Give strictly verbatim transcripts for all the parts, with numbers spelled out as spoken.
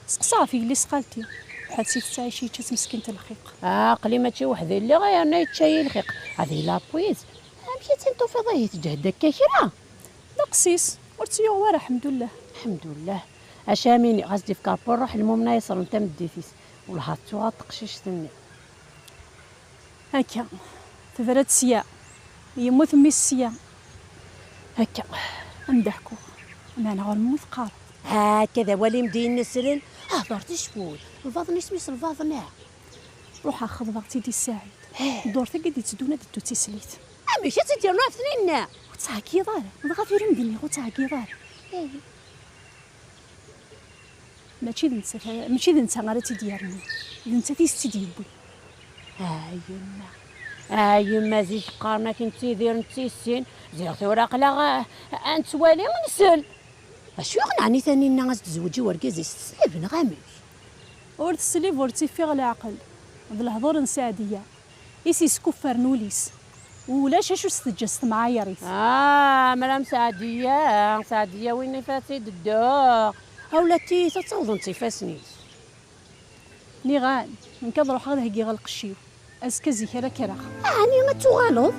Seqsa ɣef yelli-s xalti. Ḥatt si tettɛic yečča-tt meskint lxiq. Aql-i mačči weḥd-i lliɣ, yerna yečča-yi lxiq. Hadi lapwiz. Amek i tt-in-tufiḍ ihi tǧehd akka kra? Neqs-is, ur tt-yuɣ wara, ḥemdullah. Ḥemdullah. Acu am ini, ɣas d-ifk Ṛebbi ṛṛuḥ lmumna yeṣren tameddit-is. Wellah ad tuɣal teqcict-nni. Akka, tebra-d sya, yemmut mmi-s sya. Akka, am d-ḥkuɣ, meɛna ɣur-m ur teqqareḍ. Akka d awal-im d inesren, hder ticfut, lbaḍna isem-is lbaḍna. Ruḥeɣ xeḍbeɣ-tt-id i Saɛid. Ddurt-agi d-itteddun ad d-teddu d tislit. Amek ad tt-id-yernu ɣef tninna? Ur ttɛeggiḍ ara, dɣa tura m-d-nniɣ ur ttɛeggiḍ ara. Mačči d netta, mačči d netta ara tt-id-yernu, d nettat i s-tt-id-yewwi. A yemma, a yemma, zik qqaren akken ttidiren d tissin, ziɣ tura aql-aɣ, a, a nettwali, nsell. Acu yuɣen ɛni Taninna ad s-tezweǧ i wergaz-is teslib neɣ amek? Ur teslib, ur tt-iffiɣ leɛqel. D lehdur n Seɛdiya i s-yeskuffren ul-is. Ulac acu s-teǧǧa s temɛayarit. Ah, mram Seɛdiya, Seɛdiya win ifat-id dduɣ. Hawla tiyita ttawḍent ifassen-is. Niɣ-am, nekk ad ruḥeɣ ad heggiɣ lqecc-iw. Azekka zik ara kkreɣ. Ɛni ad tuɣaleḍ?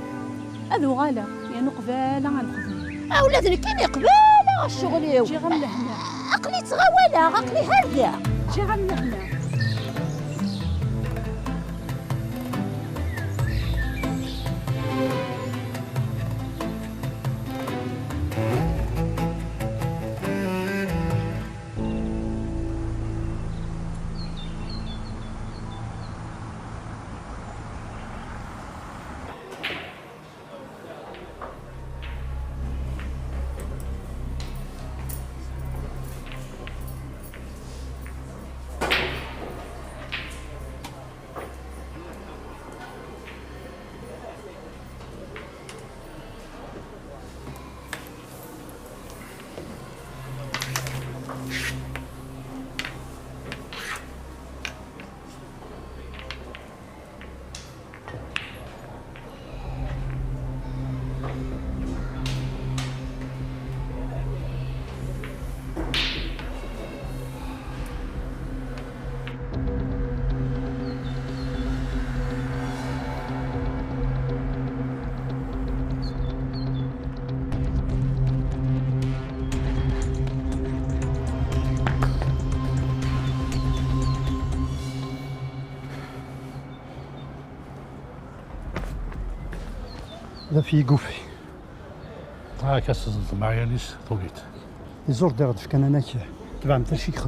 Ad uɣaleɣ, yernu qbala ad nexdem. A ula d nekkini qbala ccɣel-iw. Ǧǧiɣ-am lehna. Aql-i ttɣawaleɣ, aql-i hergaɣ. Ǧǧiɣ-am lehna. D afyigufi. Aka s ḍmeɛyan-is tugiḍ. Iẓur-d iɣ-d-fkan anak, tebɛemt acu i